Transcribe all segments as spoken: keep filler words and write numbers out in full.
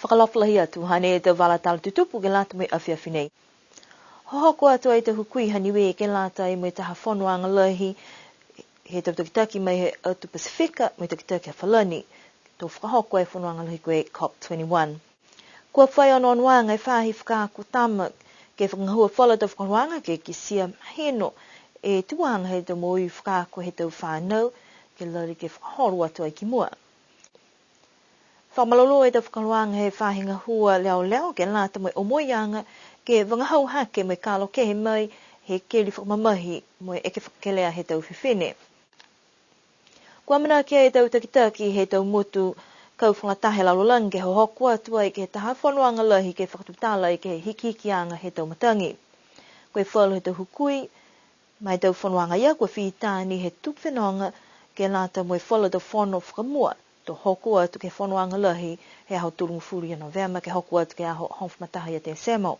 Fakaalofa lahi atu, hanei e tau vala tala tutupu ke lata mo e afiafi nei. Hohoko atu ai e tau hukui ha Niue ke lata mo e taha fonoaga lahi he tau takitaki mai he atu Pasifika mo e takitaki ha Falani. To fakahoko e fonoaga lahi ko e COP twenty-one. Kua fai onoonoaga e faahi fakaako tama ke fakagahua falu a tau fakaholoaga ke kitia mahino e tuaga he tau moui fakaako he tau fanau ke lali ke fakaholo atu ai ki mua. Fakamalolō e tau fakaholoaga he faahi gahua leoleo ke lata mo e omoiaga ke vagahau hake mo e kalo kehe mai he keli fakamamahi mo e eke fakakelea he tau fifine. Kua amanaki e tau takitaki he tau motu kau fakalataha he lalolagi ke hohoko atu ai ke he taha fonoaga lahi ke fakatutala ai ke he hikihikiaga he tau matagi. Ko e falu he tau hukui ma e tau fonoaga ia kua fita ni he tuku fenoga ke lata mo e falu tau fono fakamua, to hoko atu ke he fonoaga lahi he aho tolugofulu ia Novema ke hoko atu ke he aho hogofulu ma taha ia Tesemo.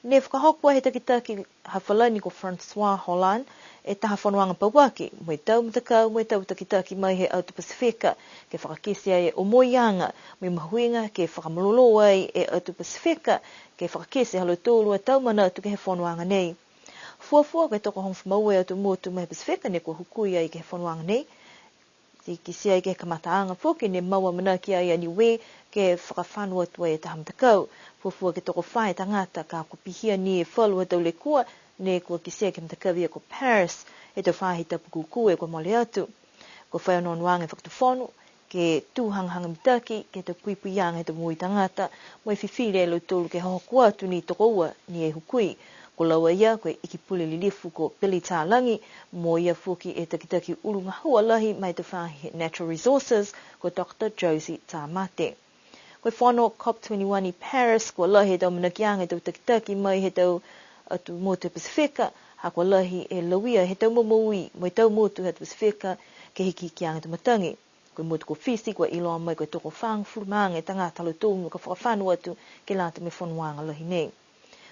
Ne fakahoko he takitaki ha Falani ko Francois Hollande e taha fonoaga pauaki mo e tau matakau mo e tau takitaki mai he atu Pasifika ke fakakite ai e omoiaga mo e mahuiga ke fakamalolō ai e atu Pasifika ke fakakite ha lautolu a tau manatu ke he fonoaga nei. Fuafua ke tokohogofulu ma ua e atu motu mai he Pasifika ne kua hukui ai ke he fonoaga nei. Ti kitia ai ke he kamataaga foki ne mau amanaki ai a Niue ke fakafano atu ai e taha matakau. Fuafua ke tokofā e tagata ka kua pihia ni e falu a tau lekua ne kua kitia ke he matakau ia ko Paris he tau faahi tapu kūkū kua mole atu. Kua fai onoonoaga e Fakatufono ke tū hagahaga mitaki ke he tau puipuiaga he tau moui tagata mo e fifili e lautolu ke hohoko atu ni tokoua ni e hukui. Ko laua ia ko e Ikipule Lilifu ko Billy Talagi, mo ia foki e takitaki ulu gahua lahi ma e tau faahi Natural Resources ko Doctor Josie Tamate. Ko e fono COP twenty-one i Paris kua lahi e tau manakoaga he tau takitaki mai he tau atu motu he Pasifika, ha kua lahi e lauia he tau momoui mo e tau motu he Pasifika ke he hikihikiaga he tau matagi. Ko e motu ko Fisi kua iloa mai ko e tokofagofulu ma aga e tagata ha lautolu ne kua fakafano atu ke lata mo e fonoaga lahi nei.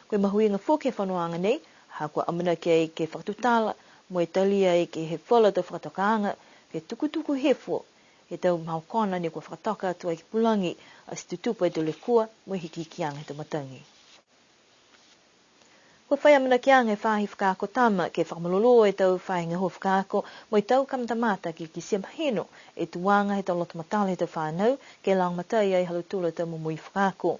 Ko e mahuiga foki he fonoaga nei, ha kua amanaki ai ke fakatutala mo e talia ai ke he falu tau fakatokaaga ke tukutuku hifo he tau maokona ne kua fakatoka atu ai ke pulagi ati tutupu e tau lekua mo e hikihikiaga he tau matagi. Kua fai amanakiaga e faahi fakaako tama ke fakamalolō e tau faahi gahua fakaako mo e tau kamatamata ke kitia mahino e tuaga he tau loto matala he tau fanau ke lagomatai ai ha lautolu a tau momoui fakaako.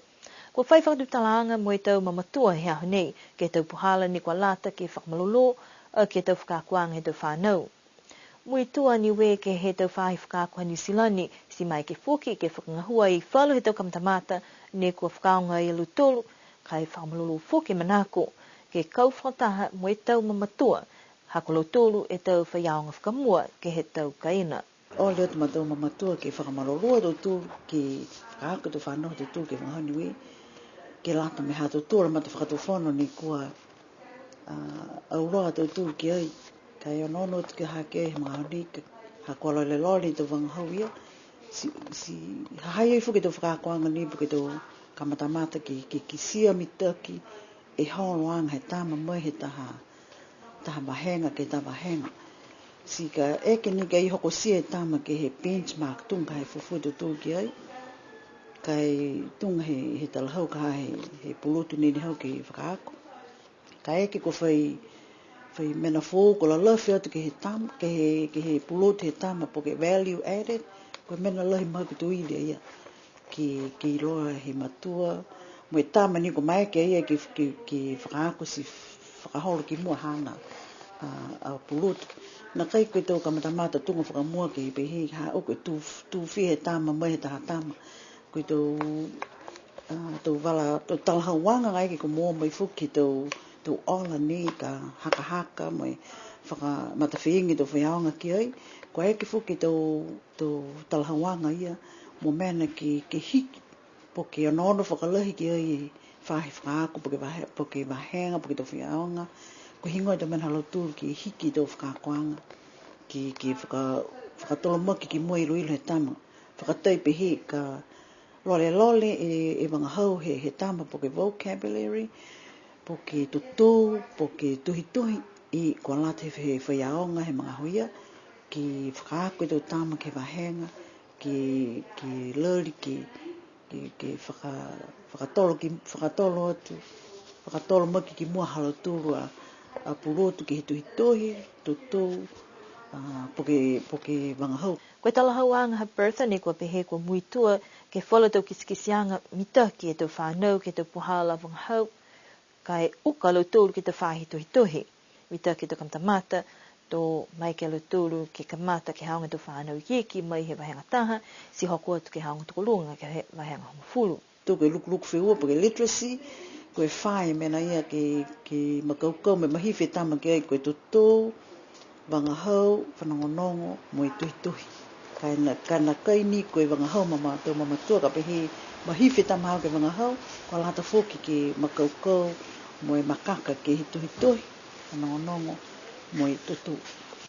Kua fai fakatutalaaga mo e tau mamatua he aho nei ke he tau puhala ne kua lata ke fakamalolō aki e tau fakaakoaga he tau fanau. Muitua a Niue ke he tau faahi fakaako ha Niu Silani, ti maeke foki ke fakagahua e falu he tau kamatamata ne kua fakaaoga e lautolu, ka e fakamalolō foki e manako ke kau fakataha mo e tau mamatua, ha ko lautolu e tau faiaoga fakamua ke he tau kaina. Ole atu ma tau mamatua ke fakamalolō a tautolu ke fakaako e tau fanau ha tautolu ke he vagahau Niue, ke lata mo e ha tautolu a matafakatufono ne kua, a, auloa a tautolu ki ai. Ka e onoono atu ke he ha ke he magaaho nei, ka ha kua lolelole e tau vagahau ia. Ti, ti ha ha i ai foki e tau fakaakoaga nei po ke tau kamatamata ke, ke kitia mitaki e holoaga he tama mai he taha, taha vahega ke he taha vahega. Ti ka eke ni ka e hokotia e tama ke he benchmark tuga ka ha e fuafua e tautolu ki ai. Ka e tuga he, he talahau ka ha he, he pulotu nei ne hau ke fakaako. Ka eke kua fai, fai mena foou kua lalafi atu ke he tama, ke he, ke he pulotu he tama po ke value added, ko e mena lahi mahaki tuai ia. Ke, ke iloa he matua, mo e tama ni kua maeke ia ke, ke, ke fakaako ti fakaholo ki mua haana a, a pulotu. Nākai ko e tau kamatamata tuga fakamua ke pehē ha ko e tū, tū fiha e tama mai he taha tama. Ko e tau, a, tau vala, tau talahauaga ka eke kua moua mai foki he tau, tau ola nei ka hakahaka mo e fakamatafeiga e tau faiaoga ki ai. Kua eke foki he tau, tau talahauaga ia mo mena ke, ke hiki, po ke onoono fakalahi ki ai e faahi fakaako, po ke vahe-, po ke vahega, po ke tau faiaoga. Ko e heigoa e tau mena ha lautolu ke hiki e tau fakaakoaga, ke, ke faka-, fakatolomaki ki mua e iloilo he tama. Fakatai pehē ka lolelole e, e vagahau he, he tama po ke vocabulary, po ke totou, po ke tohitohi, i kua lata he, he faiaoga he magaaho ia, ke fakaako e tau tama ke he vahega, ke, ke lali, ke Ke, ke faka-, fakatolo ki, fakatolo atu, fakatolo mai ki, ki mua ha lautolu a, a pulotu ke he tohitohi, totou, a, po ke, po ke vagahau. Ko e talahauaga ha Bertha ne kua pehē kua muitua ke he falu tau kitekiteaga mitaki e tau fanau ke he tau puhala vagahau, ka e uka a lautolu ke he tau faahi tohitohi. Mitaki e tau kamatamata, to maeke a lautolu ke kamata ke he aoga tau fanau ikiiki mai he vahega taha, ti hoko atu ke he aoga tokoluga ke he vahega hogofulu. Tau ko e lukuluku feua, po ke literacy, ko e fā e mena ia ke, ke makaukau mo e mahifi e tama ki ai, ko e totou, vagahau, fanogonogo, mo e tohitohi. Ka e na, ka e nākai ni ko e vagahau ma matou mamatua, ka pehē mahifi e tama haau ke vagahau, kua lata foki ke makaukau, mo e makaka ke he tohitohi, fanogonogo, mo e totou.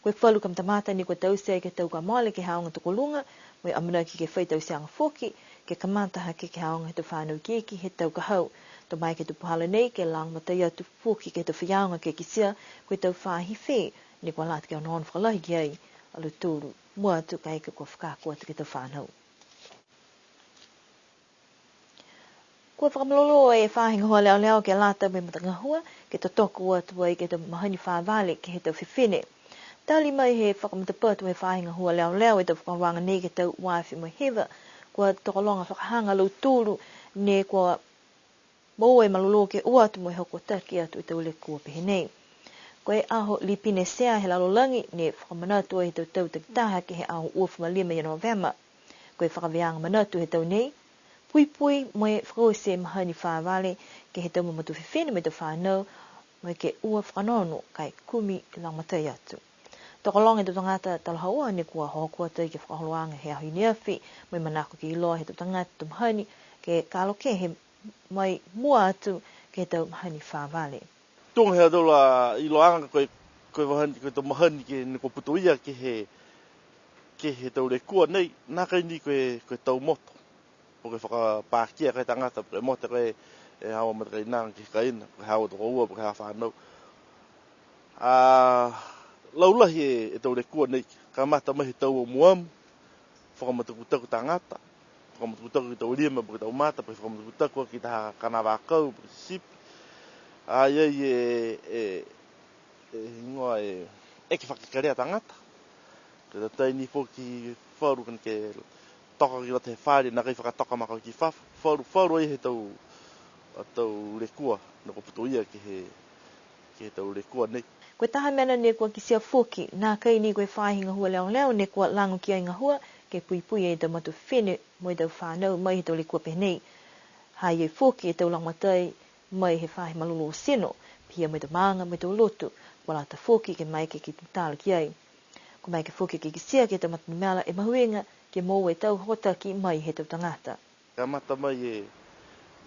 Ko e falu kamatamata ne kua taute ai ke he tau kua mole ke he aoga tokoluga, mo e amanaki ke fai tauteaga foki, ke kamata hake ke he aoga he tau fanau ikiiki he tau ka hau. To maeke he tau puhala nei ke lagomatai atu foki ke he tau faiaoga ke kitia, ko e tau faahi fē, ne kua lata ke onoono fakalahi ki ai a lautolu. Mua atu kaeke kua fakaako atu ke he tau fanau. Kua fakamalolō e faahi gahua leoleo ke lata mo e matagahua, ke totoko atu ai ke he tau mahani favale ke he tau fifine. Tali mai he fakamatapatu he faahi gahua leoleo e tau fakaholoaga nei ke he tau ua afe mo e hiva, kua tokologa fakahaga a lautolu ne kua moua e malolō ke o atu mo e hokotaki atu e tau lekua pehē nei. Ko e aho Lipinesea he lalolagi ne fakamanatu ai he tau tau takitaha ke he aho uafulu ma lima ia Novema. Ko e fakavēaga manatu he tau nei, puipui mo e fakaoti e mahani favale ke he tau mamatua fifine mo e tau fanau, mo e ke ua fakanono ka e kumi lagomatai atu. Tokologa e tau tagata talahaua ne kua hohoko atu ai ke he fakaholoaga he aho i ne afi, mo e manako ke iloa he tau tagata tau mahani, ke kalo kehe mai mua atu ke he tau mahani favale. Tuga he ha tautolu a iloaaga ko e, ko e mahani, ko e tau mahani ke ne kua putoia ke he, ke he tau lekua nei, nākai ni ko e, ko e tau moto. Po ke fakapakia ko e tagata, po ke moto ko e, e haau a matakainaga ke he kaina, po ke haau a tokoua, po ke haau a fanau. A, laulahi e, e tau lekua nei, kamata mai he tau amuamu, fakamatakutaku tagata, fakamatakutaku ke he tau lima, po ke tau mata, po ke fakamatakutaku ke he taha kanavaakau, po ke sipi. A, i ai e, e, e higoa e, eke fakakelea tagata. Ke tatai ni foki falu ka ne ke toka ki loto he fale, nākai fakatoka makaku ki fafo. Falu, falu ai he tau, a tau lekua, ne kua putoia ke he, ke he tau lekua nei. Ko e taha mena ne kua kitia foki, nākai ni ko e faahi gahua leoleo ne kua lago ki ai gahua, ke puipui e tau mamatua fifine mo e tau fanau mai he tau lekua pehē nei. Ha i ai foki e tau lagomatai mai he faahi malolō tino, pihia mo e tau maaga, mo e tau lotu, kua lata foki ke maeke ke tutala ki ai. Kua maeke foki ke kitia ke he tau matanumela e mahuiga, ke moua e tau hokotaki mai he tau tagata. Kamata mai e,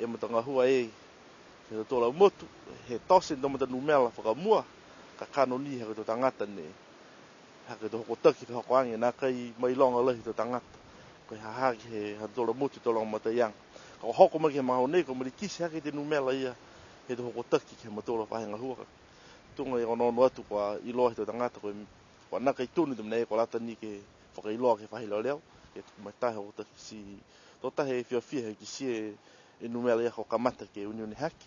e matagahua e, he tau tau motu, he tote e tau matanumela fakamua, kakano ni ha ko e tau tagata ne, ha ko e tau hokotaki fai hoko age, nākai mailoga lahi e tau tagata. Ko e ha ha ke he ha tau motu tau lagomataiaga. Ka hoko mai ke he magaaho nei, kua malikiti hake e tau numela ia, he tau hokotaki ke he ha mautolu a faahi gahua. Tuga e onoono atu kua iloa he tau tagata, ko e, kua nākai tonu e tau mena ia kua lata ni ke fakailoa ke he faahi leoleo, ke tuku mai taha e hokotaki ti, to taha e fiafia he kitia e numela ia kua kamata ke uniuni hake.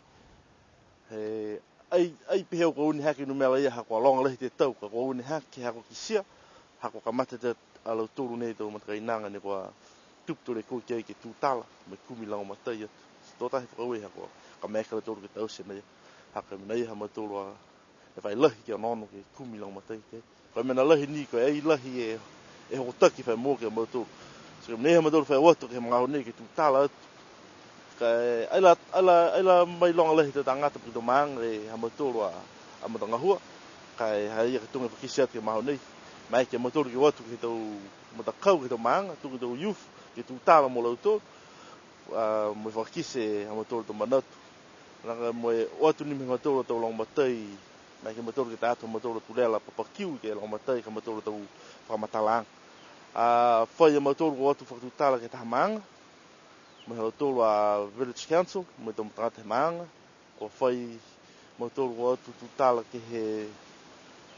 He ai, ai pehē au kua uni hake e numela ia ha kua loga lahi e tau, ka kua uni hake ha kua kitia, ha kua kamata e tau a lautolu nei tau matakainaga ne kua tupu tau lekua ki ai ke tutala, mo e kumi lagomatai atu. To taha e fakaaue ha kua, ka maeke a lautolu ke taute e mena ia, ha ko e mena ia ha mautolu a, ne fai lahi ke onoono ke kumi lagomatai ke. Ko e mena lahi ni, ko e ai lahi e, e hokotaki fai mo ke mautolu. So, ko e mena ia ha mautolu fai o atu ke he magaaho nei ke tutala atu. Ka e, ai la, ai la, ai la mailoga lahi e tau tagata po ke tau maaga e ha mautolu a, a matagahua. Ka e, ha ia ka tuga fakakite atu ke he magaaho nei. Maeke a mautolu ke o atu ke he tau matakau ke he tau maaga, tuga e tau youth, ke tutala mo lautolu. A, mo e fakakite ha mautolu a tau manatu. Nākai mo e o atu ni mo e ha mautolu a tau lagomatai, maeke ha mautolu ke ta atu ha mautolu a tulela papakiu ke lagomatai, ke he ha mautolu a tau fakamatalaaga. A, fai a mautolu kua o atu fakatutala ke he taha maaga, mo e ha lautolu a Village Council, mo e tau tagata he maaga, kua fai mautolu kua o atu tutala ke he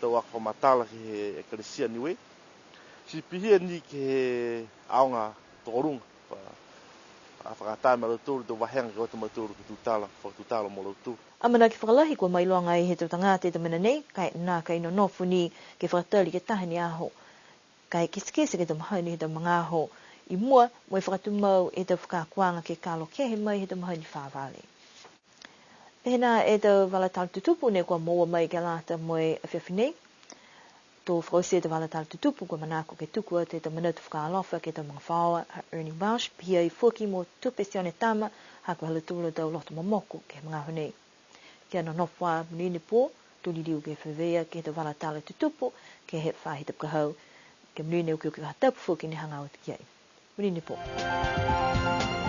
tau ako fakamatala ke he Ekalesia Niue. Ti pihia ni ke he aoga tokoluga, fa-, a, Fakatā ma lautolu tau vahega ke o atu a mautolu ke tutala, fakatutala mo lautolu. Amanaki fakalahi kua mailoga ai he tau tagata e tau mena nei, ka e nākai nonofo ni ke fakatali ke taha ni e aho. Ka e kitekite ke he tau mahani he tau magaaho i mua, mo e fakatumau e tau fakaakoaga ke kalo kehe mai he tau mahani favale. Pehē nā e tau vala tala tutupu ne kua moua mai ke lata mo e afiafi nei. To fakaoti e tau vala tala tutupu kua manako ke tuku atu e tau manatu fakaalofa ke he tau magafaoa ha Ernie Welsh, pihia foki mo Tupe Sione Tama, ha ko e ha lautolu a tau loto momoko ke he magaaho nei. Kia nonofo ā, monuina e pō, to liliu ke feleveia ke he tau vala tala tutupu ke he faahi tapu ka hau. Ke monuina e okioki faahi tapu foki ne hagaao atu ki ai. Monuina e pō.